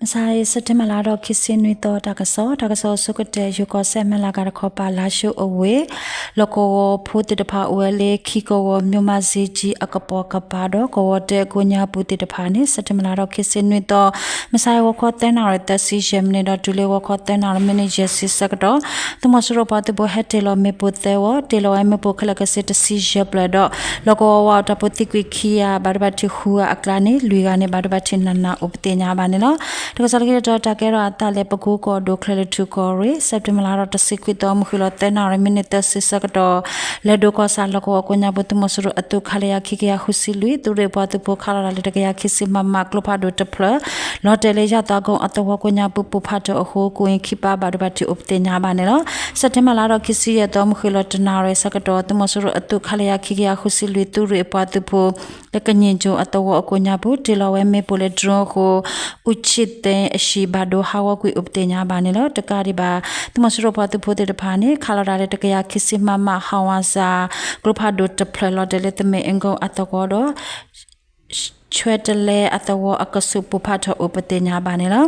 မုၢ်ဆါအံၤ စဲးပထ့ဘၢၣ်လါထီၣ်ခံဆံနွံသီ တၢ်ကစီၣ်, တၢ်ကစီၣ်အဆိကတၢၢ် ယိၤကီၢ်စဲၣ် မဲၢ်လးကၤတခီပၤ လါၡိၤအဝ့ၢ် လီၢ်ကဝီၤဖိသ့ၣ်တဖၣ်အိၣ်ဝဲလၢ ခံကဝီၤမျိးမၤစ့ကၠံအကပိာ်ကပၤဒီး ကဝီၤတဲအကိးညါပူၤသ့ၣ်တဖၣ်န့ၣ် စဲးပထ့ဘၢၣ်လါထီၣ်ခံဆံနွံသီ မုၢ်ဆါအံၤ ဂီၤခီသၢနၣ်ရံၣ် သၢဆံယဲၢ်မံးနံးဒီး တုၤလၢဂီၤခီသၢနၣ်ရံၣ် မံးနံးယဲၢ်ဆံဆၢကတီၢ် သုးမီၤစိရိၤပှၤသုးဖိဟဲတ့ၢ်လီၤမ့ၣ်ပိၢ်သၢဝီ, တ့ၢ်လီၤဝဲမ့ၣ်ပိၢ်ခဲလၢာ်ကစ့တဆံယဲၢ်ဖျၢၣ်ဒီး လီၢ်ကဝီၤဝးအိၣ်တၢ်ဖိသံကွံာ်ခံဂၤ ဘၣ်ဒိဘၣ်ထံးဃုဂၤအကျါန့ၣ် လွံၢ်ဂၤန့ၣ် ဘၣ်ဒိဘၣ်ထံးနးနးအိၣ်ပသ့ၣ်ညါဘၣ်န့ၣ်လီၤ. တၢ်ကစီၣ်လၢခံတတီၤ တၢ်ကဲထီၣ်အသးလၢ ပကိကီၢ်ဒိၣ် ချၢၣ်လွံၢ်ထူၣ်ကီၢ်ရ့ၣ် စဲးပထ့ဘၢၣ်လါထီၣ်တဆံခွံသီ မုၢ်ဃ့ၢ်လီၤသၢနၣ်ရံၣ် မံးနံးသၢဆံဆၢကတီၢ် လဲၤဒိၣ်ကီၢ်ဆၣ်လီၢ်ကဝီၤကိးညါပူၤ သုးမီၤစိရိၤအသုး ခလရ ခံကယၤဃုဆံလွံၢ် သုးရ့ၣ်အပှၤသုးဖိခးလီၤတၢ်လၢ တကယၤခံဆံ မမ ကျိဖးဒိၣ်တဖျၢၣ် လီၤတဲာ်လၢယၣ်သးကိအသဝီကိးညါပူၤ ပိၢ်ဖးထီၣ်အဃိ ကိးအံၤခံပၢ်ဘၣ်ဒိဘၣ်ထံးအိၣ်ပသ့ၣ်ညါဘၣ်န့ၣ်လီၤ. စဲးပထ့ဘၢၣ်လါထီၣ်ခံဆံယဲၢ်သီ မုၢ်ဃ့ၢ်လီၤတနၣ်ရံၣ်ဆၢကတီၢ် သုးမီၤစိရိၤအသုး ခလရ ခံကယၤဃုဆံလွံၢ် သုးရ့ၣ်အပှၤသုးဖိ လၢကညီကၠိအသဝီအကိးညါပူၤ တ့ၢ်လီၤဝဲမ့ၣ်ပိၢ်လၢ drone အဃိ အူဆံၣ်သ့အဟံၣ်ဘၣ်ဒိဟးဂီၤကွံာ်အိၣ်ပသ့ၣ်ညါဘၣ်န့ၣ်လီၤ. တကးဒံးဘၣ် သုးမီၤစိရိၤပှၤသုးဖိသ့ၣ်တဖၣ်န့ၣ် ခးလီၤတၢ်လၢ တကယၤခံဆံ မမ ဟီၣ်ဝါစၢ် ကျိဖးဒိၣ်တဖျၢၣ် လီၤတဲာ်လၢသမ့ၣ်အ့ကီၣ်အသဝီဒီး ဆွဲတလဲအသဝီအကဆူး ပိၢ်ဖးထီၣ်အိၣ်ပသ့ၣ်ညါဘၣ်န့ၣ်လီၤ.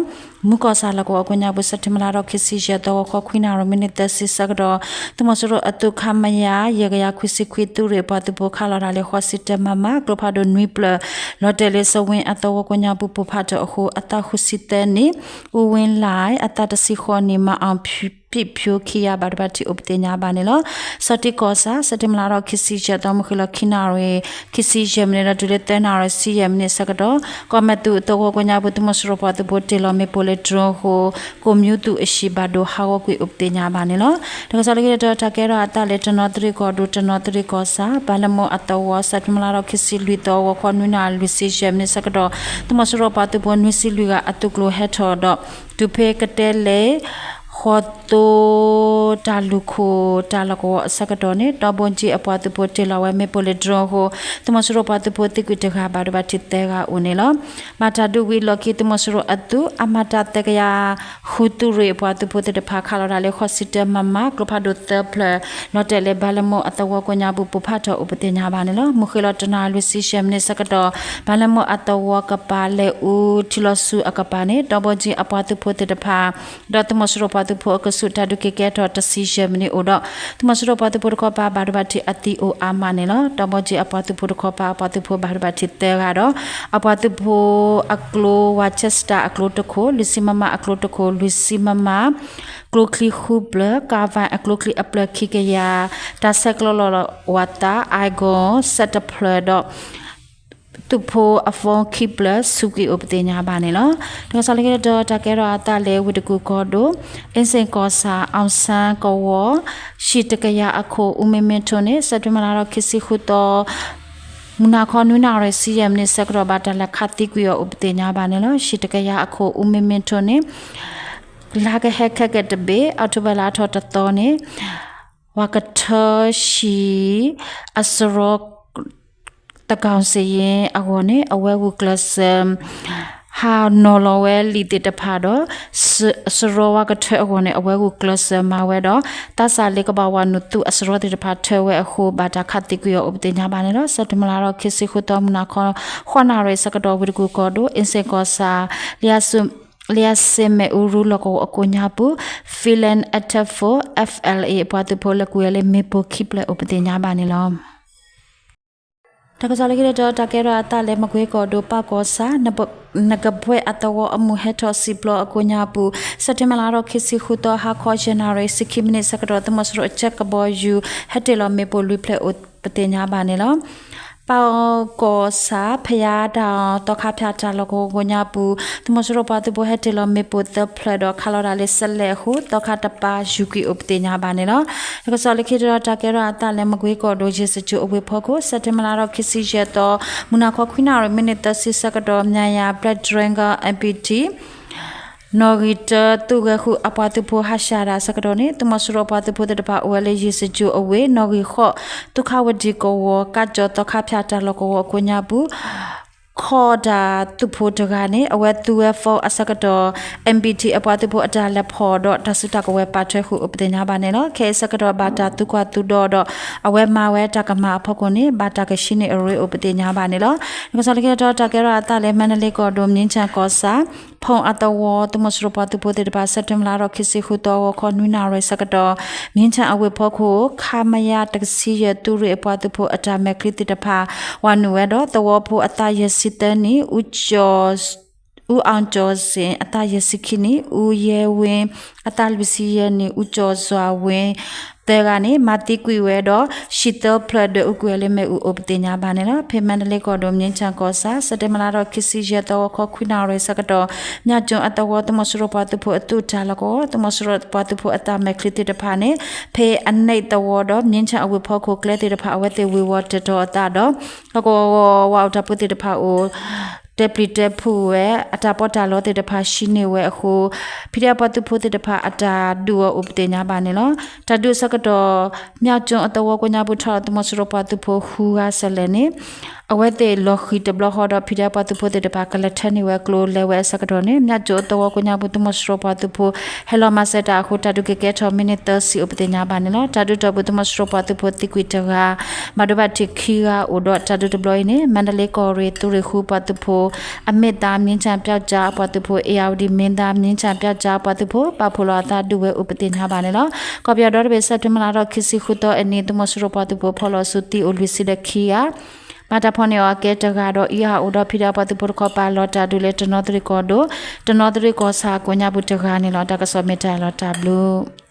မူကီၢ်ဆၣ်လီၢ်ကဝီၤကိးညါပူၤ စဲးပထ့ဘၢၣ်လါထီၣ်ခံဆံယဲၢ်သီ ဂီၤခီခွံနၣ်ရံၣ် မံးနံးသၢဆံဆၢကတီၢ် သုးမီၤစိရိၤအသုး ခမရ ယဲၢ်ကယၤခွံဆံခွံ သုးရ့ၣ်အပှၤသုးဖိခးလီၤတၢ်လၢ ဃိးဆံတၢ မမ ကျိဖးဒိၣ်နွံဖျၢၣ် လီၤတဲာ်လၢ စဝ့အသဝီကိးညါပူၤ ပိၢ်ဖးထီၣ်အဃိ အသးဃုဆံသၢနံၣ် အူဝ့လၢ် အသးတဆံဃိးနံၣ် မၤအီၣ်ဖံးဖၠိခံဂၤ ဘၣ်ဒိဘၣ်ထံးအိၣ်ပသ့ၣ်ညါဘၣ်န့ၣ်လီၤ. စီၤတံၢ်ကီၢ်ဆၣ် စဲးပထ့ဘၢၣ်လါထီၣ်ခံဆံယဲၢ်သီ မုၢ်ဃ့ၢ်လီၤခံနၣ်ရံၣ် ခံဆံယဲၢ်မံးနံးဒီး တုၤလၢသၢနၣ်ရံၣ်ဆံယဲၢ်မံးနံးဆၢကတီၢ် ကီၢ်မဲၣ်သူးအသဝီကိးညါပူၤ သုးမီၤစိရိၤပှၤသုးဖိတ့ၢ်လီၤမ့ၣ်ပိၢ်လၢ drone အဃိ ကိးမၠူသူၣ်အဟံၣ်ဘၣ်ဒိဟးဂီၤကွံာ်အိၣ်ပသ့ၣ်ညါဘၣ်န့ၣ်လီၤ. တၢ်ကစီၣ်လၢခံတတီၤ တၢ်ကဲထီၣ်အသးလၢ တနီသရံၣ်ကီၢ်ဒိၣ် တနီသရံၣ်ကီၢ်ဆၣ် ဘၣ်လၢမိၢ်အသဝီ စဲးပထ့ဘၢၣ်လါထီၣ်ခံဆံလွံၢ်သီ ဂီၤခီနွံနၣ်ရံၣ်လွံၢ်ဆံယဲၢ်မံးနံးဆၢကတီၢ် သုးမီၤစိရိၤပှၤသုးဖိနွံဆံလွံၢ်ဂၤ အသုးကျိၤဟဲထီၣ်ဒီး တုၤဖဲကတဲလဲၣ် ဃီသိ တၢ်လူၢ်ခိၣ်တၢ်လီၢ်ကဝီၤအဆၢကတီၢ်န့ၣ် ဒီဘိကၠံအပှၤသုးဖိတ့ၢ်လီၤဝဲမ့ၣ်ပိၢ်လၢ drone အဃိ သုးမီၤစိရိၤပှၤသုးဖိသံကွံာ်တဂၤ ဘၣ်ဒိဘၣ်ထံးသၢဂၤအိၣ်န့ၣ်လီၤ. မၤတၢ်ဒုးဝံၤအလီၢ်ခံ သုးမီၤစိရိၤအသုး အမၤတၢ်သၢကယၤဃု သုးရ့ၣ်အပှၤသုးဖိသ့ၣ်တဖၣ် ခးလီၤတၢ်လၢ ဃိးဆံတၢ မမ ကျိဖးဒိၣ်သၢဖျၢၣ် လီၤတဲာ်လၢ ဘၣ်လၢမိၢ်အသဝီကိးညါပူၤ ပိၢ်ဖးထီၣ်အိၣ်ပသ့ၣ်ညါဘၣ်န့ၣ်လီၤ. မုၢ်ဃ့ၢ်လီၤတနၣ်ရံၣ်လွံၢ်ဆံယဲၢ်မံးနံးဆၢကတီၢ် ဘၣ်လၢမိၢ်အသဝီကပၤ လဲၤအူထံလီၤဆူအကပၤန့ၣ် ဒီဘိကၠံအပှၤသုးဖိသ့ၣ်တဖၣ် ဒီးသုးမီၤစိရိၤပှၤသုးဖိအကဆူး တၢ်ဒုးက့ၤကဲထီၣ်တဆံယဲၢ်မံးနံးအိၣ်ဒီး သုးမီၤစိရိၤပှၤသုးဖိတခီပၤ ဘၣ်ဒိဘၣ်ထံးအသံအိၣ်အါမးန့ၣ်လီၤ. ဒီဘိကၠံအပှၤသုးဖိတခီပၤ အပှၤသုးဖိဘၣ်ဒိဘၣ်ထံးသၢဂၤဒီး အပှၤသုးဖိအကျိ Winchester အကျိတခိၣ်, လွံၢ်ဆံ မမ အကျိတခိၣ်, လွံၢ်ဆံ မမ ကျိချံဃုဖျၢၣ်, ကၣ်ဝဲၣ် အကျိချံအဖျၢၣ်ခံကယၤ, တၢ်ဆဲးကျိးလီၤဝဲသး iPhone ဆယ့်တစ်ဖျၢၣ်ဒီး သုးဖိအ phone ခံဖျၢၣ် ဆူးကွံာ်အိၣ်ပသ့ၣ်ညါဘၣ်န့ၣ်လီၤ. တၢ်ကစီၣ်လၢခံတတီၤ တၢ်ကဲထီၣ်အသးလၢ ဝ့ၢ်တကူၣ်ကီၢ်ဒိၣ် အ့စ့ၣ်ကီၢ်ဆၣ် အီၣ်ဆၣ်ကဝီၤ ဟံၣ်တကယၤအခိၣ် အူမ့မ့ထိၣ်န့ၣ် စဲးပထ့ဘၢၣ်လါထီၣ်ခံဆံဃုသီ မုၢ်နၤခီနွံနၣ်ရံၣ်ဆံယဲၢ်မံးနံးဆၢကတီၢ် ဘၣ်တၢ်လဲၤခးသံကွံာ်အီၤအိၣ်ပသ့ၣ်ညါဘၣ်န့ၣ်လီၤ. ဟံၣ်တကယၤအခိၣ် အူမ့မ့ထိၣ်န့ၣ် လါကဟဲခဲကဲတဘ့ၣ် အီးထိဘၢၣ်လါထီၣ်တသီန့ၣ် ပှၤကထၢဟံၣ်အစရီ သန်းခေါင်စာရင်း အဂီၢ်န့ၣ် အဝဲဂုာ်ကျဲးစၢး ဟးနီၤလီၤဝဲလံာ်သ့ၣ်တဖၣ်ဒီး စရီပှၤကထၢအဂီၢ်န့ၣ် အဝဲဂုာ်ကျဲးစၢးမၤဝဲဒီး သးစၢ်လၢကဘၣ်ဝၤနုာ်သုးအစရီသ့ၣ်တဖၣ်ထၢဝဲအဃိ ဘၣ်တၢ်ခးသံကွံာ်အီၤအိၣ်ပသ့ၣ်ညါဘၣ်န့ၣ်လီၤ. စဲးပထ့ဘၢၣ်လါထီၣ်ခံဆံဃုသီ မုၢ်နၤခီ ဃိးနၣ်ရံၣ်ဆၢကတီၢ် ဝ့ၢ်တကူၣ်ကီၢ်ဒိၣ် အ့စ့ၣ်ကီၢ်ဆၣ် လံာ်စ့မဲၣ်အူရူလီၢ်ကဝီၤအကိးညါပူၤ Freelance Attack Force FLA အပှၤသုးဖိလဲၤကွံာ်ဝဲလၢမ့ၣ်ပိၢ်ခံဖျၢၣ်အိၣ်ပသ့ၣ်ညါဘၣ်န့ၣ်လီၤ. တၢ်ကစီၣ်လၢခံတတီၤ တၢ်ကဲထီၣ်အသးလၢ မကွ့ကီၢ်ဒိၣ် ပၢ်ကီၢ်ဆၣ် နကဘှဲၣ်အသဝီအမုၢ်ဟဲထီၣ်စံာ်ပျီအကိးညါပူၤ စဲးပထ့ဘၢၣ်လါထီၣ်ခံဆံဃုသီ ဟါခီယဲၢ်နၣ်ရံၣ် ဆံခံမံးနံးဆၢကတီၢ် သုးမီၤစိရိၤအကၠဲးကဘီယူၤ ဟဲတ့ၢ်လီၤမ့ၣ်ပိၢ်လွံၢ်ဖျၢၣ်အိၣ်ပသ့ၣ်ညါဘၣ်န့ၣ်လီၤ. ပၢ်ကီၢ်ဆၣ် ဖယါတၢ် သီခါဖၠၣ်တၢ်လီၢ်ကဝီၤကိးညါပူၤ သုးမီၤစိရိၤပှၤသုးဖိဟဲတ့ၢ်လီၤမ့ၣ်ပိၢ်သၢဖျၢၣ်ဒီး ခးလီၤတၢ်လၢစဲးလဲးအဃိ သီခါတပၤယူၤကွံာ်အိၣ်ပသ့ၣ်ညါဘၣ်န့ၣ်လီၤ. တၢ်ကစီၣ်လၢခံတတီၤ တၢ်ကဲထီၣ်အသးလၢ မကွ့ကီၢ်ဒိၣ် ယ့ၣ်စကၠိအဝ့ၢ်ဖီခိၣ် စဲးပထ့ဘၢၣ်လါထီၣ်ခံဆံယဲၢ်သီ မုၢ်နၤခီခွံနၣ်ရံၣ် မံးနံးသၢဆံဆၢကတီၢ် မၠၣ်ယၣ် Black Dragon MPT နီၣ်ဂံၢ်တၢ သုးဂဲၤဃုာ်အပှၤသုးဖိဟးဆှဲးတၢ်ဆၢကတီၢ်န့ၣ် သုးမီၤစိရိၤအပှၤသုးဖိသ့ၣ်တဖၣ်အိၣ်ဝဲလၢ ယ့ၣ်စကၠိအဝ့ၢ် နီၣ်ဂံၢ်ဃိး သုးခးဝဒံၣ်ကဝီၤ ကၠီၤသီခါဖၠၣ်တၢ်လီၢ်ကဝီၤအကိးညါပူၤ ခိးတၢ်သုးဖိတဂၤန့ၣ် အဝဲသူဝဲ phone အဆၢကတီၢ် MPT အပှၤသုးဖိအတၢ်လဲၤဖီၣ်ဒီး တၢ်စုတၢ်ကဝဲၤပာ်ထွဲဃုာ်အိၣ်ပသ့ၣ်ညါဘၣ်န့ၣ်လီၤ. ခဲအံၤဆၢကတီၢ်ဘၣ်တၢ်သူကွၢ်သူဒီးဒီး အဝဲမၤဝဲတၢ်ကမၣ်အဖီခိၣ်န့ၣ် ဘၣ်တၢ်ကဆှံန့ၢ်အရ့အိၣ်ပသ့ၣ်ညါဘၣ်န့ၣ်လီၤ. တၢ်ကစီၣ်လၢခံတတီၤ တၢ်ကဲထီၣ်အသးလၢ မါဒလ့ကီၢ်ဒိၣ် မြင်းခြံကီၢ်ဆၣ် ဖီၣ်အသဝီ သုးမီၤစိရိၤပှၤသုးဖိသ့ၣ်တဖၣ် စဲးပထ့ဘၢၣ်လါထီၣ်ခံဆံဃုသီ ဂီၤခီနွံနၣ်ရံၣ်ဆၢကတီၢ် မ့ၢ်ဆၣ်အဝ့ၢ်ဖီခိၣ် ခမရ တကဆံယဲၢ် သုးရ့ၣ်အပှၤသုးဖိအတၢ်မဲာ်ချံသ့ၣ်တဖၣ် ဝၤနုာ်ဝဲဒီး သဝီဖိအသးယဲၢ်ဆံသၢနံၣ် ဦးကျော်စင် အသးယဲၢ်ဆံခံနံၣ်, ဦးရဲဝင်း အသးလွံၢ်ဆံယဲၢ်နံၣ်, ဦးကျော်စွာဝင်း သၢဂၤန့ၣ် မၤသံကွံာ်ဝဲဒီး ဟံၣ်သၢဖျၢၣ် ဒွဲၣ်အူကွံာ်ဝဲလၢမ့ၣ်အူအိၣ် ပသ့ၣ်ညါဘၣ်န့ၣ်လီၤ. ဖဲမါဒလ့ကီၢ်ဒိၣ် မ့ၢ်ဆၣ်ကီၢ်ဆၣ် စဲးပထ့ဘၢၣ်လါထီၣ်ခံဆံယဲၢ်သီ ဂီၤခီခွံနၣ်ရံၣ်ဆၢကတီၢ် မၠၣ်ကၠိအသဝီ သုးမီၤစိရိၤပှၤသုးဖိအသုးတၢ်လီၢ်ကဝီၤ သုးမီၤစိရိၤပှၤသုးဖိအတၢ်မဲာ်ချံသ့ၣ်တဖၣ်န့ၣ် ဖဲအနိၣ်သဝီဒီး မ့ၢ်ဆၣ်အဝ့ၢ်ဖီခိၣ်ကျဲသ့ၣ်တဖၣ် အဝဲသ့ၣ်ဝ့ၤဝီၤတၢ်တီၤအသးဒီး လီၢ်ကဝီၤဝၤအိၣ်တၢ်ဖိသ့ၣ်တဖၣ်အိၣ် တဲပျံၤတဲဖုးဝဲ အတၢ်ပီးတၢ်လီသ့ၣ်တဖၣ် ဟံးန့ၢ်ဝဲအဃိ ဖံးဒဲးပှၤသုးဖိသ့ၣ်တဖၣ် အတၢ်ဒုးအီၤအိၣ် ပသ့ၣ်ညါဘၣ်န့ၣ်လီၤ. တၢ်ဒုးအဆၢကတီၢ် မၠၣ်ကၠိအသဝီကိးညါပူၤထီၣ် သုးမီၤစိရိၤပှၤသုးဖိဃုဂၤစဲလဲၣ်န့ၣ် အဝဲသ့ၣ်လီၤဃံၤတဘျီဃီဒီး ဖံးဒဲးပှၤသုးဖိသ့ၣ်တဖၣ် ကလဲၤထၢန့ၢ်ဝဲကျိလဲၤဝဲအဆၢကတီၢ်န့ၣ် မၠၣ်ကၠိအသဝီကိးညါပူၤ သုးမီၤစိရိၤပှၤသုးဖိ ဟဲလီၤမၤစၢၤတၢ်အဃိ တၢ်ဒုးကကဲထီၣ်မံးနံးသၢဆံအိၣ် ပသ့ၣ်ညါဘၣ်န့ၣ်လီၤ. တၢ်ဒုးတီၢ်ပူၤ သုးမီၤစိရိၤပှၤသုးဖိသံကွံာ်တဂၤ ဘၣ်ဒိဘၣ်ထံးခံဂၤအိၣ်ဒီး တၢ်ဒုးတဘျီအံၤန့ၣ် မါဒလ့ကီၢ်ရ့ၣ် သုးရ့ၣ်ဃုပှၤသုးဖိ အမ့ၢ်သး မ့ၢ်ဆၣ်ပၠၣ်ကၠၣ်ပှၤသုးဖိ အ့ၣ်ယၣ်ဝတံၣ် မ့ၢ်သး မ့ၢ်ဆၣ်ပၠၣ်ကၠၣ်ပှၤသုးဖိ ပာ်ဖှိၣ်လီၤအသးဒုးဝဲအိၣ် ပသ့ၣ်ညါဘၣ်န့ၣ်လီၤ. ကီၢ်ပယီၤဒီတဘ့ၣ် စဲးပထ့ဘၢၣ်လါထီၣ်ခံဆံဃုသီအနံၤ သုးမီၤစိရိၤပှၤသုးဖိဖီၣ်လီၤဆူသံအိၣ်လွံၢ်ဆံဒီးခံဂၤ မၤတၢ်ဖီၣ်န့ၢ်အီၤအကဲတဂၤဒီး အံၤအါအိၣ်ဒီး ဖံးဒဲးပှၤသုးဖိတခီပၤ လီၤတၢ်ဒုးလၢတနီသရံၣ်ကီၢ်ဒိၣ် တနီသရံၣ်ကီၢ်ဆၣ်ကိးညါပူၤတဂၤန့ၣ်လီၤ. တၢ်ကစီၣ်မ့ၢ်တၢ်လီၤတၢ်ဘျုး